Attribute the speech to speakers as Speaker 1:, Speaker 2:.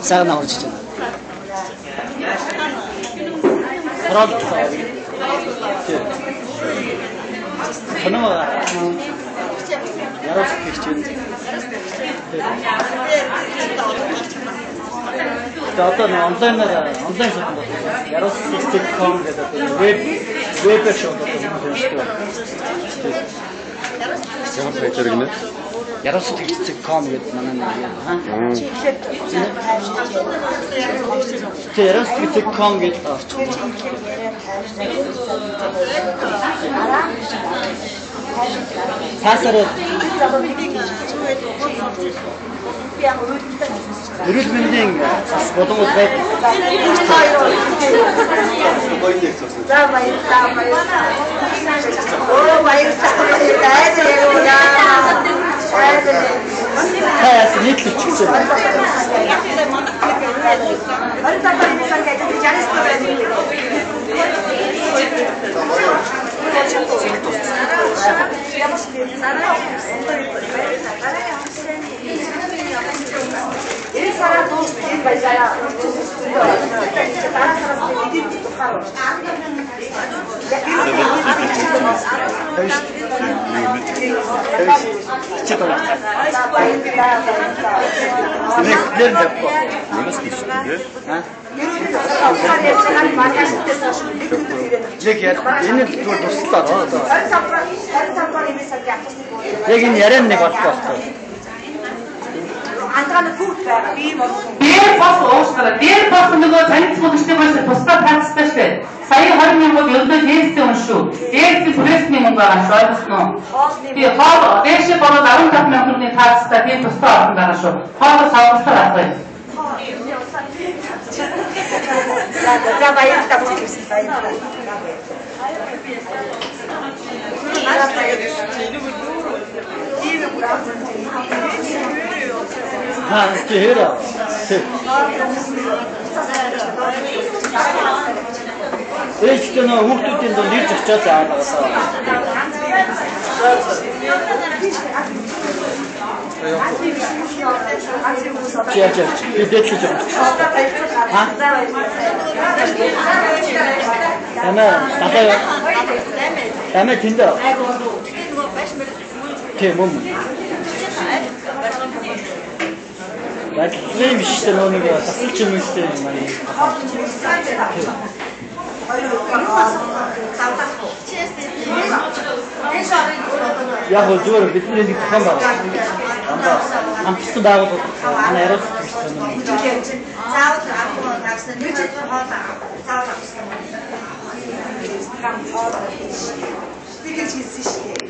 Speaker 1: Сайхан авч байна. Хороолт. Соноо яруу сэтгэгч байна. Тэгээ одоо нэг онлайнаар онлайн шууд болсон. Яруу сэтгэгч.com гэдэг вебээр шууд одоо хүмүүс уншдаг байна.
Speaker 2: Ямар сайтаар гинэ?
Speaker 1: Яруу сэтгэгч.com гэдэг манай нэг юм. Тэгээ яруу сэтгэгч.com гэдэг орчих. Цаасаар эрүүл мэндийн бас болонгууд байдаг.
Speaker 3: За баярлалаа баярлалаа. Оо баярлалаа.
Speaker 1: Таас нийтлэгчсэн. Нэр тавихгүй.
Speaker 2: Юунаас бичсэн бэ?
Speaker 1: Яг энэ л зүгээр туслаа одоо. Яг энэ яриан нэг болохгүй байхгүй.
Speaker 4: Дээр бас уушлаа. Дээр бас нөгөө танилцсан гэжтэй бас тусдаа таарцтай штэ. Сая 20 мянган ердөө дээстэй юм шүү. Дээрс пресний мөнгө байгаа шүү. Ойлгосон уу? Би хоол дээшээ болоод 15 мянган төгрөгийн таарцтай тийм тусдаа орсон байгаа шүү. Хоолоо савлахтар авах юм.
Speaker 3: За баярлалаа бүхэлдээ баярлалаа.
Speaker 1: Аа тэр. Ээжтэй нөө хүүхдүүдийн дунд ирж очиод заавал байгаа. Чи яаж би дээдлэж байгаа. Ха? Тамаа далай. Тамаа тэнд. Тийм мөн. Барилгын биш үү нөө нэг тасалч юм шүү дээ манай. Яг л зүгээр бидний нэг зохион байгуулалт. Дандаа хамтсан байгууллага манай яруу сэтгэгч сонин.
Speaker 3: Заавал авах наасна нэг хоол заавал авах. Би гэж хэлсэн шүү дээ.